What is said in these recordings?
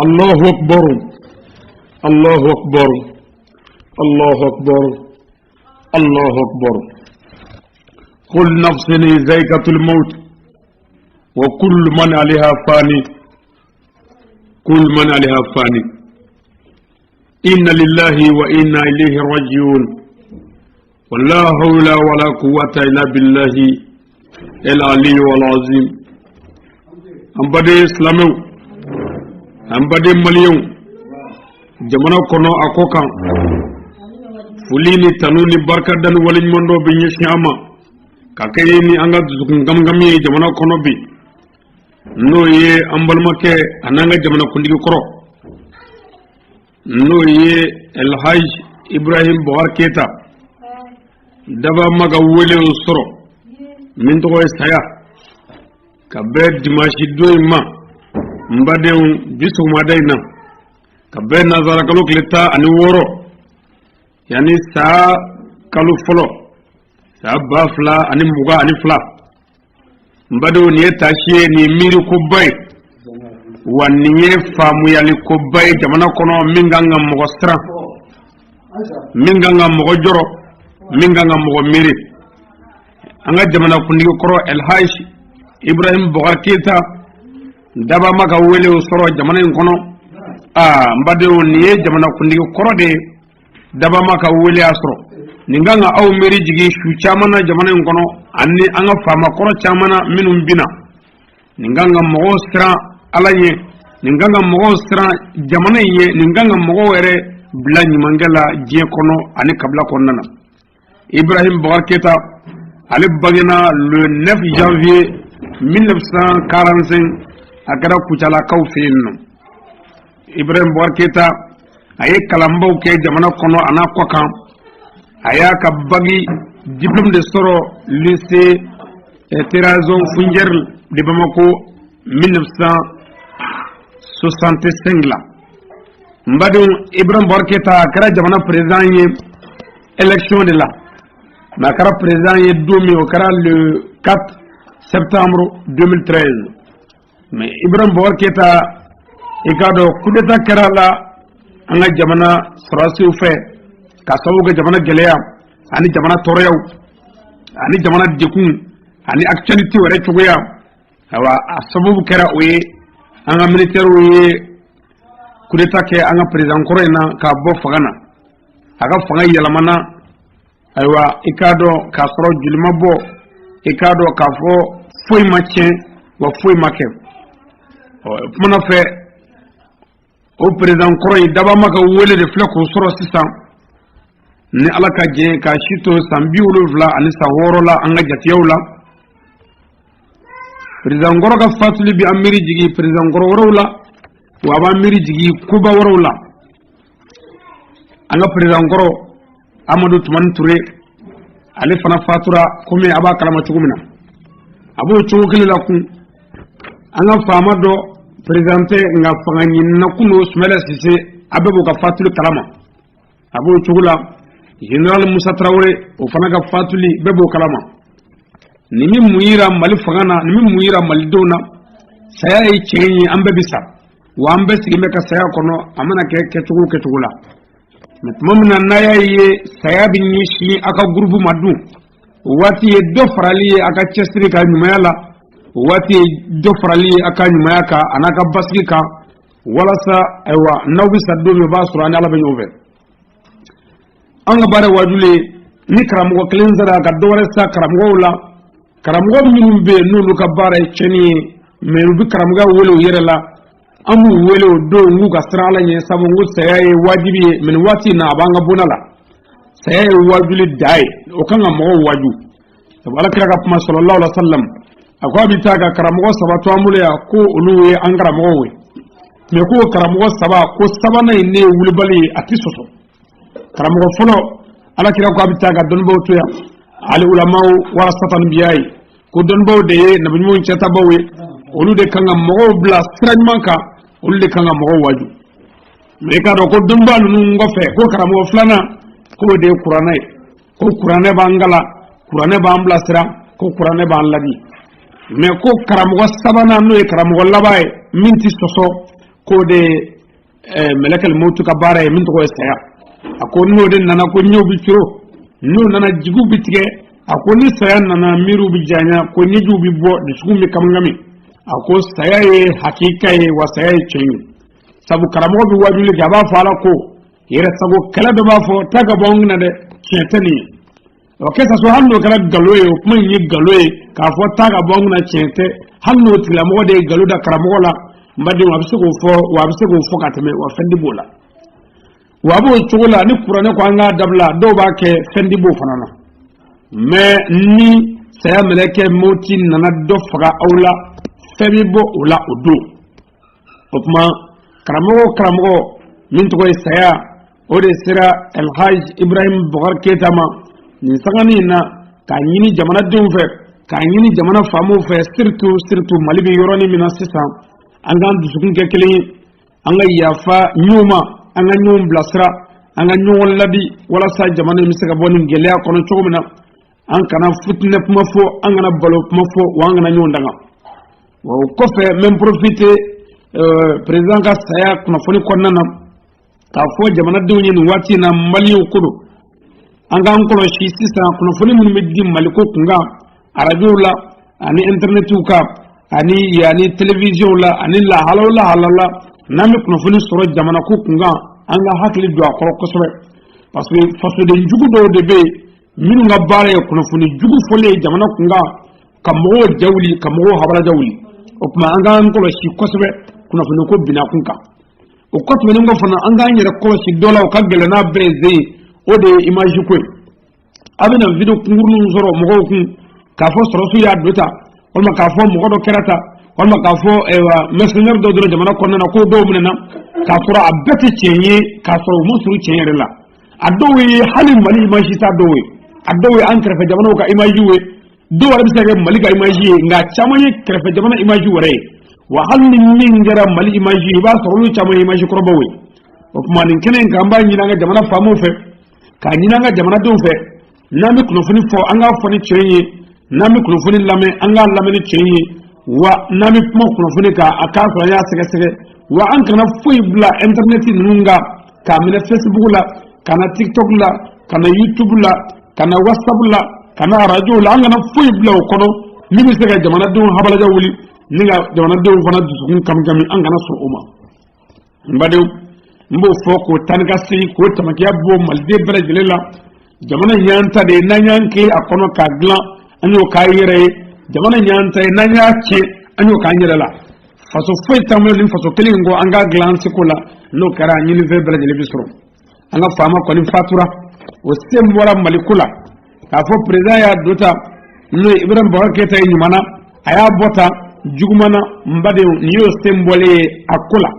الله أكبر، الله أكبر، الله أكبر، الله أكبر. كل نفس ذائقة الموت وكل من عليها فاني، كل من عليها فاني. إنا لله وإنا إليه راجعون، ولا حول ولا قوة إلا بالله العلي العظيم. An baden silamɛw, an baden maliyɛnw, jamana kɔnɔ a kɔ kan, foli ni tanu ni barikada ni waleɲumandɔn bɛ ɲɛsin an ma ka kɛ ni an ka dusukun kamikami ye jamana kɔnɔ bi, n'o ye an balimakɛ an'an ka jamanakuntigi kɔrɔ, n'o ye Elhaj Ibrahim Boubacar Keita. Daba ma ka wele o sɔrɔ min tɔgɔ ye saya, ka bɛn dimanche don in ma, n badenw, bi sɔgɔmada in na, ka bɛn nanzarakalo tile 16, yanni saa kalo fɔlɔ, saa 2022. N badenw, nin ye taasi ye, nin ye miirikoba ye, wa nin ye faamuyalikoba ye jamana kɔnɔ, min kan ka mɔgɔ siran, min kan ka mɔgɔ jɔrɔ, min kan ka mɔgɔ miiri. An ka jamanakuntigi kɔrɔ Elhaj Ibrahim Boubacar Keita, daba ma ka wele o sɔrɔ jamana in kɔnɔ. Aa, n badenw, nin ye jamanakuntigi kɔrɔ de ye, daba ma ka wele a sɔrɔ. Nin kan ka aw miiri jigin su caman na jamana in kɔnɔ, ani an ka faamakɔrɔ caman na minnu bina. Nin kan ka mɔgɔw siran Ala ɲɛ, nin kan ka mɔgɔw siran jamana in ɲɛ, nin kan ka mɔgɔw yɛrɛ bila ɲumankɛ la diɲɛ kɔnɔ ani kabila kɔnɔna na. Ibrahim Boubacar Keita, ale bangena le 9 janvier 1945, a kɛra Kucalakaw fɛ yen nɔ. Ibrahim Boubacar Keita, a ye kalanbaw kɛ jamana kɔnɔ a n'a kɔ kan. A y'a ka bac diplôme de sɔrɔ lycée Théréson Founger de Bamako 1965 la. N badenw, Ibrahim Boubacar Keita, a kɛra jamana président ye élection de la, mais a kɛra président ye don min, o kɛra le 4 septembre 2013. Mais Ibrahim Boubacar Keita, i k'a dɔn, coup d'état kɛra la an ka jamana sɔrɔdasiw fɛ, ka sababu kɛ jamana gɛlɛya ani jamana tɔɔrɔyaw ani jamana dekun ani actualité yɛrɛ cogoya. Ayiwa, a sababu kɛra o ye, an ka militaires ye coup d'état kɛ an ka président kɔrɔ in na k'a bɔ fanga na. A ka fanga yɛlɛmana. Ayiwa, i k'a dɔn k'a sɔrɔ joli ma bɔ, i k'a dɔn k'a fɔ foyi ma tiɲɛ, wa foyi ma kɛ. Ɔ kumana fɛ, o président kɔrɔ in, dabama ka wele de filɛ k'o sɔrɔ sisan, ni Ala ka jɛ, k'a si to san 76 la an ka jateyaw la. Président kɔrɔ ka fatuli bi an miiri jigin président kɔrɔ wɛrɛw la, wa a b'an miiri jigin koba wɛrɛw la. An ka président kɔrɔ Amadu Tumani Ture, ale fana fatura komi a b'a kalama cogo min na. A b'o cogo kelen la kun, an ka faama dɔ, président tɛ, nka fanga ɲinina kun don, Sumala Sise, a bɛɛ b'o ka fatuli kalama. A b'o cogo la, général Musa Tarawele, o fana ka fatuli, bɛɛ b'o kalama. Nin bɛ mun yira Mali fanga na? Nin bɛ mun yira malidenw na? Saya ye tiɲɛ ye, an bɛɛ bɛ sa, wa an bɛɛ sigilen bɛ ka saya kɔnɔ, a mana kɛ kɛcogo o kɛcogo la. Mɛ tuma min na n'a y'a ye saya bɛ ɲɛsin aw ka groupe ma dun, o waati ye dɔ farali ye a ka cɛsiri ka ɲumanya la, o waati ye dɔ farali ye a ka ɲumanya kan a n'a ka basigi kan, walasa ayiwa, n'aw bɛ sa don min, o b'a sɔrɔ an ni Ala bɛ ɲɔgɔn fɛ. An ka baara wajuli ye, ni karamɔgɔ kelen sara ka dɔ wɛrɛ sa karamɔgɔw la, karamɔgɔ minnu bɛ yen n'olu ka baara ye tiɲɛni ye, mɛ u bɛ karamɔgɔya wele u yɛrɛ la, an b'u wele o don k'u ka siran Ala ɲɛ, sabu n ko saya ye wajibi ye. Mɛ nin waati in na, a b'an ka bonda la, saya ye wajuli da ye, o kan ka mɔgɔw waju. Sabu Ala kira ka kuma, sallallahu alaihi wa sallam, a ko a bɛ taa ka karamɔgɔ saba to an bolo yan, ko olu ye an karamɔgɔw ye, mɛ ko karamɔgɔ saba, ko sabanan in ne ye wulibali ye, a ti sɔsɔ. Karamɔgɔ fɔlɔ, Ala kira ko a bɛ taa ka dɔnnibaw to yan, al ulamau warasatul anbiya ye, ko dɔnnibaw de ye nabiɲumanw cɛtabaw ye, olu de kan ka mɔgɔw bila sira ɲuman kan, olu de kan ka mɔgɔw waju. Mɛ i k'a dɔn ko dɔnniba ninnu kɔfɛ, ko karamɔgɔ filanan, k'o de ye kuranɛ ye, ko kuranɛ b'an kalan, kuranɛ b'an bilasira, ko kuranɛ b'an ladi. Mɛ ko karamɔgɔ sabanan, n'o ye karamɔgɔ laban ye min ti sɔsɔ. K'o de ye mɛlɛkɛli mawutu ka baara ye min tɔgɔ ye saya. A ko n'o de nana, ko ɲɛw bɛ coro, n'o nana, jigiw bɛ tigɛ. A ko ni saya nana, miiriw bɛ janya, ko ɲɛjiw bɛ bɔ, dusukun bɛ kamikami. A ko saya ye hakika ye, wa saya ye tiɲɛ ye. Sabu karamɔgɔ bɛ wajuli kɛ, a b'a fɔ ala ko yɛrɛ sago kɛlɛ dɔ b'a fɔ taa ka bɔ anw kunna dɛ, tiɲɛ tɛ nin ye. Ɔ kɛ sɔrɔ hali n'o kɛra nkalon ye, o kuma in ye nkalon ye k'a fɔ taa ka bɔ an kunna tiɲɛ tɛ. Hali n'o tigilamɔgɔ de ye nkalon da karamɔgɔ la, n badenw, a bɛ se k'o fɔ, wa a bɛ se k'o fɔ ka tɛmɛ, wa fɛn ti b'o la. Wa a b'o cogo la ni kuranɛ ko an k'a dabila, dɔw b'a kɛ, fɛn ti b'o fana na. Mɛ ni saya mɛlɛkɛ moti nana dɔ faga aw la, fɛn bɛ bɔ o la o don. O tuma karamɔgɔ o karamɔgɔ min tɔgɔ ye saya, o de sera Alhaj Ibrahim Bɔkari Keyita ma nin sanganin in na, k'a ɲini jamanadenw fɛ, k'a ɲini jamana faamaw fɛ, surtout surtout Mali bɛ yɔrɔnin min na sisan, an k'an dusukun kɛ kelen ye, an ka yafa ɲɔgɔn ma, an ka ɲɔgɔn bilasira, an ka ɲɔgɔn ladi, walasa jamana in bɛ se ka bɔ nin gɛlɛya kɔnɔ cogo min na. An kana futinɛ kuma fɔ, an kana balo kuma fɔ, wa an kana ɲɔgɔn danga. Wa o kɔfɛ, n bɛ n profiter président ka saya kunnafoni kɔnɔna na k'a fɔ jamanadenw ye nin waati in na, maliyɛnw ko don, an k'an kɔlɔsi sisan kunnafoni minnu bɛ di maliko kunkan arajow la ani intɛrɛnɛtiw kan ani yanni telewisiyɔnw la ani lahala o lahala la. N'an bɛ kunnafoni sɔrɔ jamana ko kunkan, an ka hakili don a kɔrɔ kosɛbɛ, parce que fasoden jugu dɔw de bɛ yen minnu ka baara ye kunnafoni jugu fɔlen ye jamana kunkan, ka mɔgɔw ja wuli, ka mɔgɔw habalaja wuli. O tuma an k'an kɔlɔsi kosɛbɛ kunnafoni ko bina kun kan. O kɔ tɛmɛnen kɔ fana, an k'an yɛrɛ kɔlɔsi dɔ la, o ka gɛlɛn n'a bɛɛ ye zen ye, o de ye image ko ye. A bɛna video kunkuruninw sɔrɔ mɔgɔw kun k'a fɔ sɔrɔsiw y'a don ta, walima k'a fɔ mɔgɔ dɔ kɛra ta, walima k'a fɔ ayiwa mercenaire dɔ donna jamana kɔnɔna na, ko dɔw minɛna, k'a sɔrɔ a bɛɛ tɛ tiɲɛ ye, k'a sɔrɔ u ma surun tiɲɛ yɛrɛ la. A dɔw ye hali Mali image t'a dɔw ye, a dɔw ye an kɛrɛfɛ jamanaw ka image ye, dɔw yɛrɛ bɛ se ka kɛ Mali ka image ye, nka caman ye kɛrɛfɛ jamana image wɛrɛ ye. Wa hali ni min kɛra Mali image ye, i b'a sɔrɔ olu caman ye image kɔrɔbaw ye. O tuma nin kɛnɛ in kan, an b'a ɲini an ka jamana faamaw fɛ, k'a ɲini an ka jamanadenw fɛ, n'an bɛ kunnafoni fɔ, an k'a fɔ ni tiɲɛ ye, n'an bɛ kunnafoni lamɛn, an k'a lamɛn ni tiɲɛ ye, wa n'an bɛ kuma kunnafoni kan, a k'a sɔrɔ an y'a sɛgɛsɛgɛ. Wa an kana foyi bila intɛrɛnɛti ninnu kan, k'a minɛ Facebook la, ka na TikTok la, ka na YouTube la, ka na WhatsApp la, ka na arajow la. An kana foyi bila o kɔnɔ min bɛ se ka jamanadenw habalaja wuli ni ka jamanadenw fana dusukun kamikami. An kana sɔn o ma. N badenw, n b'o fɔ k'o taa ni ka segin, k'o tamakiya bɔ maliden bɛɛ lajɛlen la. Jamana in y'an ta de ye, n'an y'an tilen a kɔnɔ k'a dilan, an y'o k'an yɛrɛ ye. Jamana in y'an ta ye, n'an y'a tiɲɛ, an y'o k'an yɛrɛ la. Faso foyi t'an bolo ni faso kelen in kɔ, an k'a dilan an seko la. N'o kɛra, ɲinifɛn bɛɛ lajɛlen bɛ sɔrɔ. An ka faama kɔni fatura, o sen bɔra maliko la k'a fɔ président y'a don ta, n'o ye Ibrahim Boubacar Keita ye ɲuman na, a y'a bɔ ta juguman na. N badenw, nin y'o sen bɔlen ye a ko la.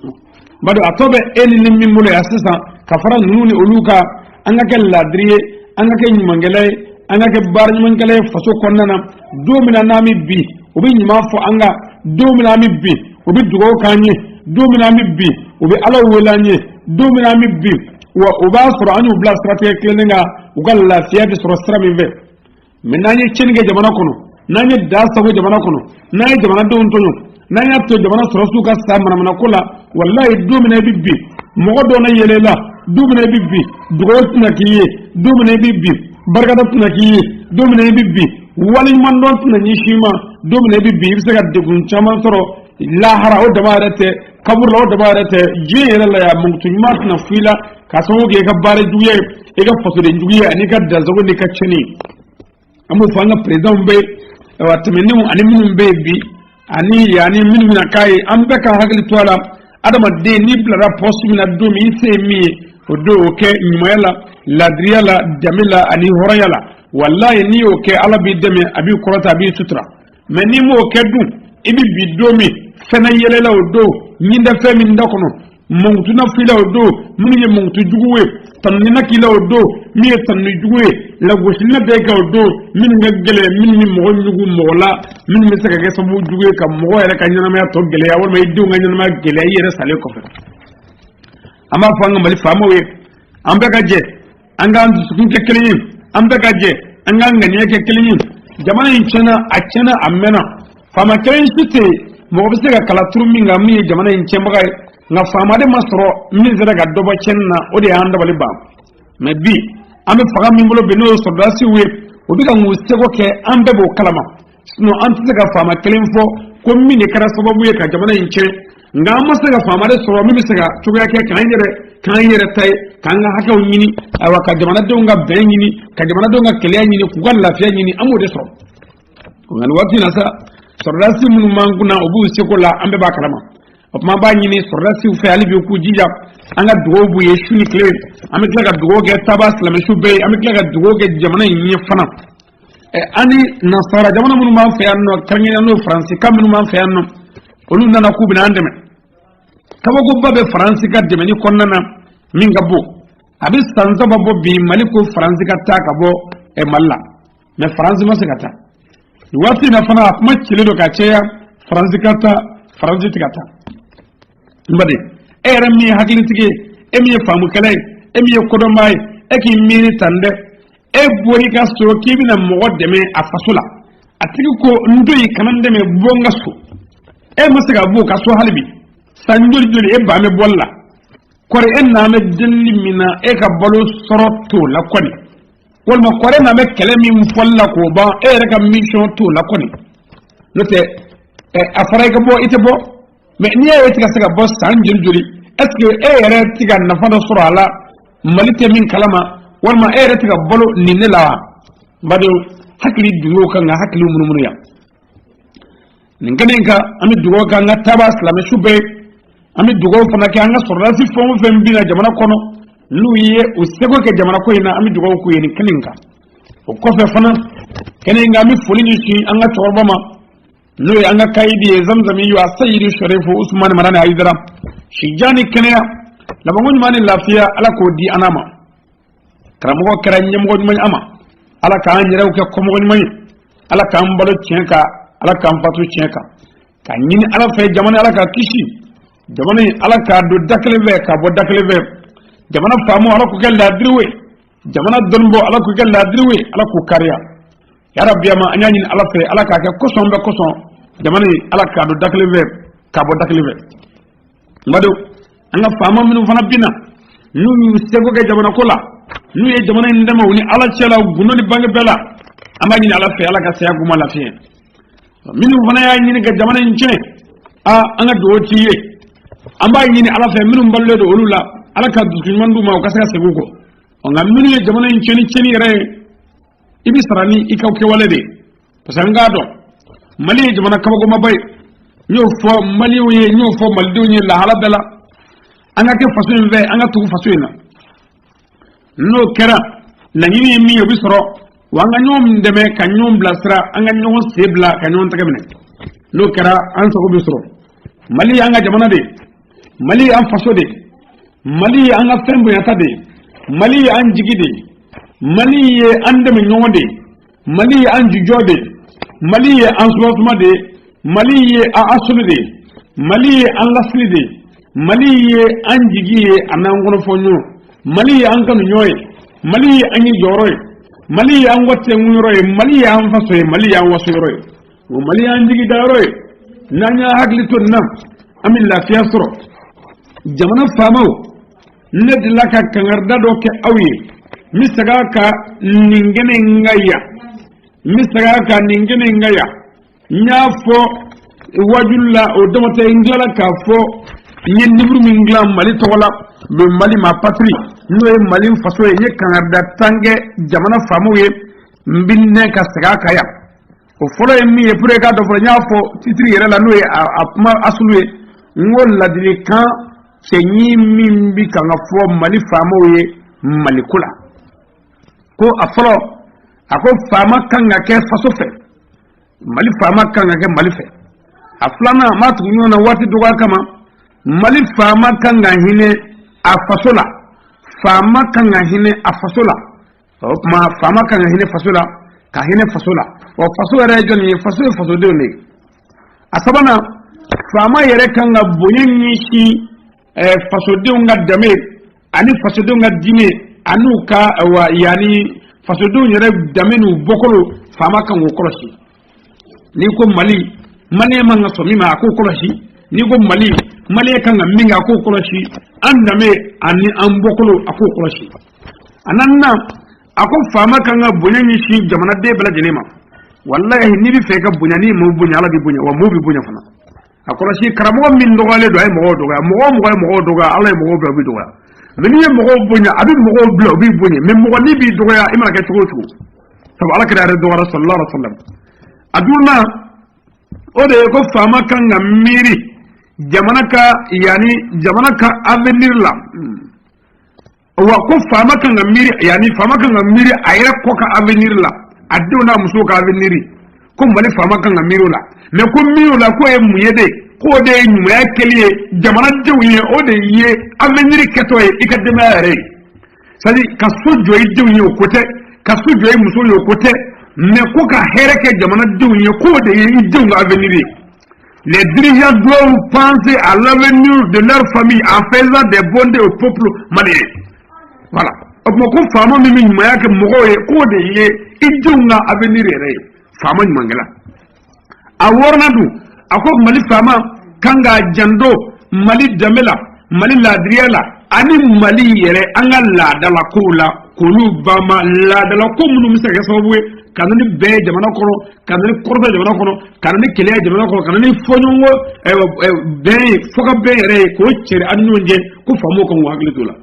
N badenw, a tɔ bɛ e ni ni min bolo yan sisan, ka fara ninnu ni olu kan, an ka kɛ ladiri ye, an ka kɛ ɲumankɛla ye, an ka kɛ baara ɲumankɛla ye faso kɔnɔna na. Don min na n'an bɛ bin, u bɛ ɲuman fɔ an kan. Don min na an bɛ bin, u bɛ dugawu k'an ye. Don min na an bɛ bin, u bɛ Ala wele an ye. Don min na an bɛ bin, wa o b'a sɔrɔ an y'u bila siratigɛ tilennen kan, u ka lafiya bɛ sɔrɔ sira min fɛ. Mɛ n'an ye tiɲɛni kɛ jamana kɔnɔ, n'an ye da sago jamana kɔnɔ, n'an ye jamanadenw tɔɲɔ, n'an y'a to jamana sɔrɔsiw ka sa manamanako la, walayi, don min na i bɛ bin, mɔgɔ dɔ na yɛlɛ la. Don min na i bɛ bin, dugawu tɛna k'i ye. Don min na i bɛ bin, barikada tɛna k'i ye. Don min na i bɛ bin, waleɲumandɔn tɛna ɲɛsin i ma. Don min na i bɛ bin, i bɛ se ka degun caman sɔrɔ lahara, o dama yɛrɛ tɛ, kaburu la, o dama yɛrɛ tɛ, diɲɛ yɛrɛ la yan, mankutu ɲuman tɛna fɔ i la, k'a sababu kɛ i ka baara juguya ye, i ka fasoden juguya ani i ka dansago n'i ka tiɲɛni. An b'o fɔ an ka perezidanw bɛ ayiwa tɛmɛnenw ani minnu bɛ yen bi ani yanni minnu bɛna k'a ye, an bɛɛ ka hakili to a la. Adamaden, n'i bilara pɔsi min na don min, i se ye min ye, o don o kɛ ɲumanya la, ladiriya la, danbe la ani hɔrɔnya la. Walayi, n'i y'o kɛ, Ala b'i dɛmɛ, a b'i kɔrɔta, a b'i sutura. Mɛ n'i m'o kɛ dun, i bɛ bin don min, fɛn na yɛlɛ la o don, ɲin tɛ fɛn min da kɔnɔ, mankutu na f'i la o don minnu ye mankutu jugu ye, tanuni na k'i la o don min ye tanuni jugu ye, lagosili na bɛɛ kɛ o don minnu ka gɛlɛn, minnu bɛ mɔgɔ ɲugu mɔgɔ la, minnu bɛ se ka kɛ sababu jugu ye ka mɔgɔ yɛrɛ ka ɲɛnamaya tɔ gɛlɛya, walima i denw ka ɲɛnamaya gɛlɛya i yɛrɛ salen kɔfɛ. An b'a fɔ an ka Mali faamaw ye, an bɛɛ ka jɛ an k'an dusukun kɛ kelen ye, an bɛɛ ka jɛ an k'an ŋaniya kɛ kelen ye. Jamana in tiɲɛna, a tiɲɛna, a mɛnna. Faama kelen si tɛ yen. Mɔgɔ bɛ se ka kala turu min kan min ye jamana in tiɲɛbaga ye, nka faama de ma sɔrɔ min sera ka dɔ bɔ tiɲɛni na. O de y'an dabali ban. Mais bi, an bɛ fanga min bolo bi, n'o ye sɔrɔdasiw ye, o bɛ ka k'u seko kɛ, an bɛɛ b'o kalama. Sinon an tɛ se ka faama kelen fɔ ko min de kɛra sababu ye ka jamana in tiɲɛ, nka an ma se ka faama de sɔrɔ min bɛ se ka cogoya kɛ k'an yɛrɛ ta ye, k'an ka hakɛw ɲini, ayiwa, ka jamanadenw ka bɛn ɲini, ka jamanadenw ka kɛlɛya ɲini, k'u ka lafiya ɲini. An b'o de sɔrɔ. Nka nin waati in na sa, sɔrɔdasi minnu b'an kunna, u b'u seko la, an bɛɛ b'a kalama. O tuma, an b'a ɲini sɔrɔdasiw fɛ hali bi u k'u jija. An ka dugawu b'u ye su ni tile. An bɛ tila ka dugawu kɛ taaba silamɛsu bɛɛ ye. An bɛ tila ka dugawu kɛ jamana in ɲɛ fana. An ni nasara jamana minnu b'an fɛ yan nɔ, kɛrɛnkɛrɛnnenya n'o Faransi kan minnu b'an fɛ yan nɔ, olu nana k'u bɛna an dɛmɛ. Kabakoba bɛ Faransi ka dɛmɛni kɔnɔna na min ka bon. A bɛ san 3 bɔ bi, Mali ko Faransi ka taa ka bɔ Mali la, mais Faransi ma se ka taa. Nin waati in na fana, a kuma cilen don ka caya Faransi ka taa, Faransi tɛ ka taa. N baden, e yɛrɛ min ye hakilitigi ye, e min ye faamukɛla ye, e min ye kodɔnbaa ye, e k'i miiri tan dɛ. E bɔr'i ka so k'i bɛna mɔgɔ dɛmɛ a faso la, a tigi ko n to yen, kana n dɛmɛ, bɔ n ka so. E ma se ka bɔ o ka so hali bi, san joli joli e ban bɛ bɔli la. Kɔri e n'an bɛ delili min na, e ka balo sɔrɔ t'o la kɔni, walima kɔri e n'an bɛ kɛlɛ min fɔli la k'o ban, e yɛrɛ ka mission t'o la kɔni. N'o tɛ ɛ, a fɔra i ka bɔ, i tɛ bɔ. Mais n'i y'a ye e tɛ ka se ka bɔ san joli joli, est ce que e yɛrɛ tɛ ka nafa dɔ sɔrɔ a la Mali tɛ min kalama, walima e yɛrɛ tɛ ka balo nin ne la wa? N badenw, hakili dungew kan ka hakili munumunu yan nin kɛnɛ in kan. An bɛ dugawu kɛ an ka taaba silamɛsu bɛɛ ye. An bɛ dugawu fana kɛ an ka sɔrɔdasi fɛn o fɛn binna jamana kɔnɔ, n'u ye u seko kɛ jamana ko in na, an bɛ dugawu k'u ye nin kɛnɛ in kan. O kɔfɛ fana, kɛnɛ in kan, an bɛ foli ɲɛsin an ka cɛkɔrɔba ma, n'o ye an ka kayidi ye, Zamzami yo a Sayidu Sharifu Usumani Madani Hayidara. Sijan ni kɛnɛya, labanko ɲuman ni lafiya, Ala k'o di an n'a ma. Karamɔgɔ kɛra ɲɛmɔgɔ ɲuman ye an ma. Ala k'an yɛrɛw kɛ kɔmɔgɔ ɲuman ye. Ala k'an balo tiɲɛ kan, Ala k'an fatu tiɲɛ kan. Ka ɲini Ala fɛ, jamana, Ala ka kisi jamana in, Ala k'a don da kelen fɛ ka bɔ da kelen fɛ. Jamana faamu, Ala k'u kɛ laadiriw ye. Jamana dɔnnibɔ, Ala k'u kɛ laadiriw ye, Ala k'u kariya yarabi. Ma an y'a ɲini Ala fɛ, Ala k'a kɛ kosɔn bɛ kosɔn, jamana in, Ala k'a don da kelen fɛ ka bɔ da kelen fɛ. N badenw, an ka faama minnu fana binna, n'u y'u seko kɛ jamana ko la, n'u ye jamana in dɛmɛ u ni Ala cɛ la, gundo ni bange bɛɛ la, an b'a ɲini Ala fɛ, Ala ka saya k'u ma lafiɲɛ. Minnu fana y'a ɲini ka jamana in tiɲɛ, a an ka dugawu t'i ye. An b'a ɲini Ala fɛ, minnu balolen don olu la, Ala ka dusu ɲuman d'u ma, u ka se ka segin u kɔ. Nka minnu ye jamana in tiɲɛ ni tiɲɛni yɛrɛ ye, i bɛ sara ni i ka kɛwale de ye, parce que an k'a dɔn, Mali ye jamana kabakomaba ye. N y'o fɔ Maliyɛnw ye, n y'o fɔ Malidenw ye lahala bɛɛ la, an ka kɛ faso in fɛ, an ka tugu faso in na. N'o kɛra, laɲini ye min ye, o bɛ sɔrɔ wa. An ka ɲɔgɔn dɛmɛ, ka ɲɔgɔn bilasira, an ka ɲɔgɔn sen bila, ka ɲɔgɔn tɛgɛ minɛ. N'o kɛra, an sago bɛ sɔrɔ. Mali y'an ka jamana de ye, Mali y'an faso de ye, Mali ye an ka fɛn bonyata de ye, Mali ye an jigi de ye, Mali ye an dɛmɛ ɲɔgɔn de ye, Mali ye an jujɔ de ye, Mali ye an sumasuma de ye, Mali ye an asulu de ye, Mali ye an lasili de ye, Mali ye an jigi ye a n'an kɔnɔfɔ ɲɔgɔn, Mali ye an kanu ɲɔgɔn ye, Mali ye an ye jɔyɔrɔ ye, Mali ye an kɔ yɔrɔ ye, Mali ye an faso ye, Mali y'an waso yɔrɔ ye, o Mali y'an jigi da yɔrɔ ye. N'an y'a hakili to nin na, an bɛ lafiya sɔrɔ. Jamana faamaw, ne delila ka kangarida dɔ kɛ aw ye. N bɛ segin a kan nin kɛnɛ in ka yan, n bɛ segin a kan nin kɛnɛ in ka yan. N y'a fɔ wajulu la, o dama tɛ, n tilala k'a fɔ n ye livre min dilan Mali tɔgɔ la, Le Mali ma patrie, n'o ye Mali faso ye. N ye kangarida tan kɛ jamana faamaw ye, n bɛ nɛ ka segin a kan yan. O fɔlɔ ye min ye, pour que k'a dɔn fɔlɔ, n y'a fɔ titre yɛrɛ la, n'o ye a kuma asulu ye, n ko ladilikan cɛɲi min bi kan ka fɔ Mali faamaw ye Maliko la. Ko a fɔlɔ, a ko faama kan ka kɛ faso fɛ, Mali faama kan ka kɛ Mali fɛ. A filanan, n b'a tugu ɲɔgɔn na waati dɔgɔya kama, Mali faama kan ka hinɛ a faso la, faama kan ka hinɛ a faso la. O tuma, faama kan ka hinɛ faso la, ka hinɛ faso la. Wa faso yɛrɛ ye jɔnni ye? Faso ye fasodenw de ye. A sabanan, faama yɛrɛ kan ka bonya ɲɛsin fasodenw ka danbe ani fasodenw ka diinɛ an'u ka wa, yanni fasodenw yɛrɛ danbe n'u bɔkolo, faama kan k'o kɔlɔsi. N'i ko Mali, Maliyɛn man ka sɔn min ma, a k'o kɔlɔsi. N'i ko Mali, Maliyɛn kan ka min kɛ, a k'o kɔlɔsi. An danbe ani an bɔkolo, a k'o kɔlɔsi. A naaninan, a ko faama kan ka bonya ɲɛsin jamanaden bɛɛ lajɛlen ma. Walahi, n'i bɛ fɛ i ka bonya, n'i m'o bonya, Ala b'i bonya, wa mɔɔw b'i bonya fana. A kɔlɔsi, karamɔgɔ min dɔgɔyalen don, a ye mɔgɔw dɔgɔya. Mɔgɔ o mɔgɔ ye mɔgɔw dɔgɔya, Ala ye mɔgɔw bila, u b'i dɔgɔya. Mɛ n'i ye mɔgɔw bonya, a bɛ mɔgɔw bila, u b'i bonya. Mɛ mɔgɔ n'i b'i dɔgɔya, i mana kɛ cogo o cogo, sabu Ala kira yɛrɛ dɔgɔyara, sallallahu alaihi wa sallam. A duurunan, o de ye ko faama kan ka miiri jamana ka, yanni jamana ka avenir la. Wa ko faama kan ka miiri, yanni faama kan ka miiri a yɛrɛ kɔ ka avenir la, a denw n'a musow ka avenir. Ko Mali faama kan ka miiri o la. Mɛ ko miiri o la, k'o ye mun ye de? K'o de ye ɲumanya kɛli ye jamanadenw ye, o de ye avenir kɛtɔ ye i ka denbaya yɛrɛ ye. C'est à dire, ka so jɔ i denw ye, o ko tɛ. Ka so jɔ i musow ye, o ko tɛ. Mɛ ko ka hɛrɛ kɛ jamanadenw ye, k'o de ye i denw ka avenir ye. Les dirigeants doivent penser à l'avenir de leur famille en faisant des bontés au peuple malien. Voilà. O tuma, ko faama min bɛ ɲumanya kɛ mɔgɔw ye, k'o de ye i denw ka avenir yɛrɛ ye, faama ɲumankɛla. A wɔɔrɔnan dun, a ko Mali faama kan k'a janto Mali danbe la, Mali laadiriya la, ani Mali yɛrɛ an ka laadalakow la, k'olu banba. Laadalako minnu bɛ se ka kɛ sababu ye ka na ni bɛn ye jamana kɔnɔ, ka na ni kɔrɔfɛ jamana kɔnɔ, ka na ni kɛlɛ ye jamana kɔnɔ, ka na ni fɔɲɔgɔnkɔ bɛn ye, fɔkabɛn yɛrɛ ye, k'o cɛri an ni ɲɔgɔn cɛ, ko faamaw kan k'u hakili t'o la.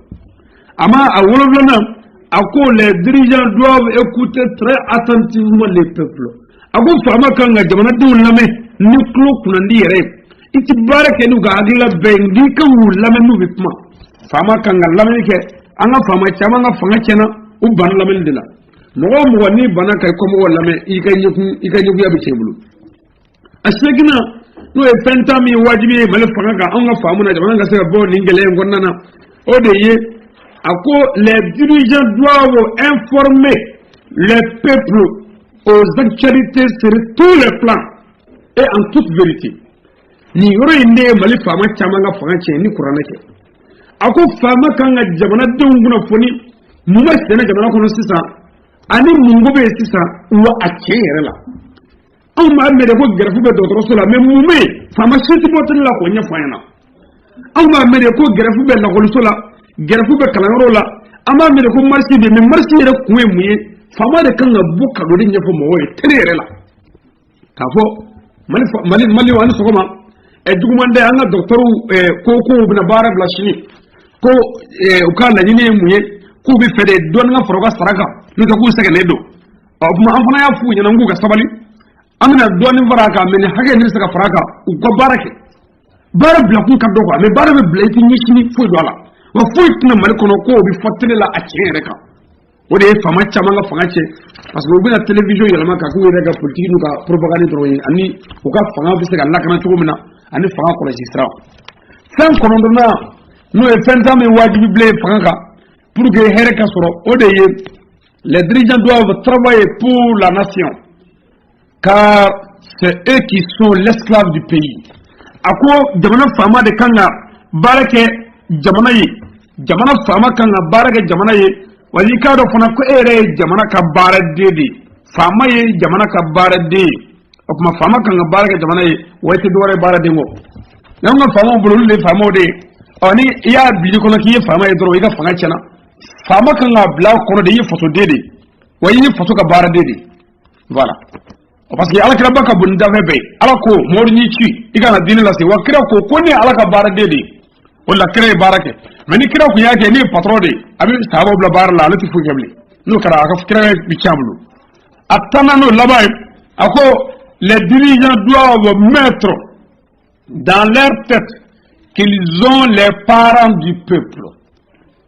A ma a wolonfilanan, a ko les dirigeants doivent écouter très attentivement les peuples. A ko faama kan ka jamanadenw lamɛn ni tulo kunnandi yɛrɛ ye. I ti baara kɛ n'u ka hakilila bɛɛ ye, n'i kan k'u lamɛn n'u bɛ kuma. Faama kan ka lamɛnni kɛ. An ka faama caman ka fanga tiɲɛna, u banna lamɛnni de la. Mɔgɔ o mɔgɔ n'i banna ka i kɔmɔgɔw lamɛn, i ka ɲɛkun, i ka ɲɛkunya bɛ tiɲɛ i bolo. A seginna, n'o ye fɛn tan min ye wajibi ye Mali fanga kan, anw ka faamu na, jamana ka se ka bɔ nin gɛlɛya in kɔnɔna na, o de ye, a ko les dirigeants doivent informer les peuples aux actualités sur tous les plans et en toute vérité. Nin yɔrɔ in de ye Mali faama caman ka fanga tiɲɛ ni kuranɛ kɛ. A ko faama kan ka jamanadenw kunnafoni mun bɛ sɛnɛ jamana kɔnɔ sisan, ani mun ko bɛ yen sisan, wa a tiɲɛ yɛrɛ la. Anw b'a mɛn de ko grève bɛ dɔgɔtɔrɔso la, mɛ mun bɛ yen, faama si tɛ bɔ télé la k'o ɲɛfɔ an ɲɛna. Anw b'a mɛn de ko grève bɛ lakɔliso la, grève bɛ kalanyɔrɔ la. An b'a mɛn de ko marche bɛ yen, mɛ marche yɛrɛ kun ye mun ye? Faama de kan ka bɔ ka don de ɲɛfɔ mɔgɔw ye télé yɛrɛ la, k'a fɔ Mali, Mali, Mali ani sɔgɔma. Juguman tɛ, an ka dɔgɔtɔrɔw ko k'u bɛna baara bila sini, ko u ka laɲini ye mun ye? K'u bɛ fɛ de dɔɔni ka fara u ka sara kan, n'o tɛ k'u sɛgɛnnen don. Ɔ tuma, an fana y'a f'u ɲɛna k'u ka sabali, an bɛna dɔɔni fara a kan, mɛ nin hakɛ nin bɛ se ka fara a kan. U ka baara kɛ. Baara bila kun ka dɔgɔ, mɛ baara bɛ bila, i tɛ ɲɛsin foyi don a la, wa foyi tɛna Mali kɔnɔ k'o bɛ fɔ télé la a tiɲɛ yɛrɛ kan. O de ye faama caman ka fanga tiɲɛ, parce que u bɛna télévision yɛlɛma ka k'u yɛrɛ ka politique n'u ka propagande dɔrɔn ye, ani u ka fanga bɛ se ka lakana cogo min na, ani fanga kɔlɔsi sira. Fɛn kɔnɔntɔnnan, n'o ye fɛn tan min wajibi bilen fanga kan pour que hɛrɛ ka sɔrɔ, o de ye les dirigeants doivent travailler pour la nation, car c'est eux qui sont l'esclave du pays. A ko jamana faama de kan ka baara kɛ jamana ye, jamana faama kan ka baara kɛ jamana ye. Wa i k'a dɔn fana ko e yɛrɛ ye jamana ka baaraden de ye. Faama ye jamana ka baaraden ye. O tuma, faama kan ka baara kɛ jamana ye, wa i tɛ dɔwɛrɛ ye baaraden kɔ. N'anw ka faamaw bolo, olu de ye faamaw de ye. Ɔ ni i y'a bila i kɔnɔ k'i ye faama ye dɔrɔn, i ka fanga tiɲɛna. Faama kan k'a bila a kɔnɔ de, i ye fasoden de ye, wa i ye faso ka baaraden de ye. Voilà, parce que Ala kiraba ka bon ni danfɛn bɛɛ ye. Ala ko mɔgɔ n'i ci i kana diinɛ lase, wa kira ko ko ne ye Ala ka baaraden de ye. O de la kira ye baara kɛ. Mɛ ni kira kun y'a kɛ ne ye patron de ye, a bɛ sahabaw bila baara la, ale tɛ foyi kɛ bilen. N'o kɛra, a ka kira bɛ tiɲɛ a bolo. A tannan, n'o laban ye, a ko les dirigeants doivent mettre dans leur tête qu'ils ont les parents du peuple.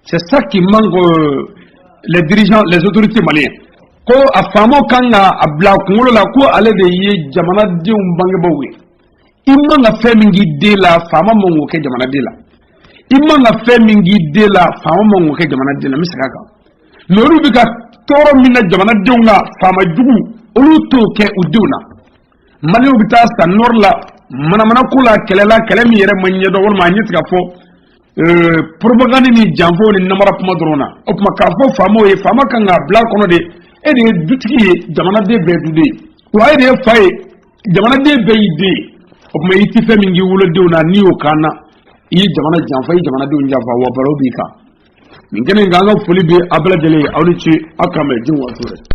C'est ça qui manque, les dirigeants, les autorités maliennes. Ko a faamaw kan ka a bila a kunkolo la ko ale de ye jamanadenw bangebaaw ye. I man ka fɛn min k'i den la, faama man k'o kɛ jamanaden la. I man ka fɛn min k'i den la, faama man k'o kɛ jamanaden la. N bɛ segin a kan. Mɛ olu bɛ ka tɔɔrɔ min na jamanadenw kan, faama jugu, olu t'o kɛ u denw na. Maliyɛnw bɛ taa sa nord la manamana ko la, kɛlɛ la, kɛlɛ min yɛrɛ ma ɲɛdɔn, walima a ɲɛ tɛ ka fɔ, propagande ni janfaw ni namara kuma dɔrɔn na. O tuma, k'a fɔ faamaw ye, faama kan k'a bila kɔnɔ de, e de ye dutigi ye, jamanaden bɛɛ duden ye, wa e de ye fa ye. Jamanaden bɛɛ y'i den ye. O tuma, i tɛ fɛn min k'i wolodenw na, n'i y'o kan na, i ye jamana janfa, i ye jamanadenw janfa, wa baro b'i kan. Nin kɛnɛ in kan, an ka foli bɛ a bɛɛ lajɛlen ye. Aw ni ce, aw k'an bɛn diɲɛ waati wɛrɛ.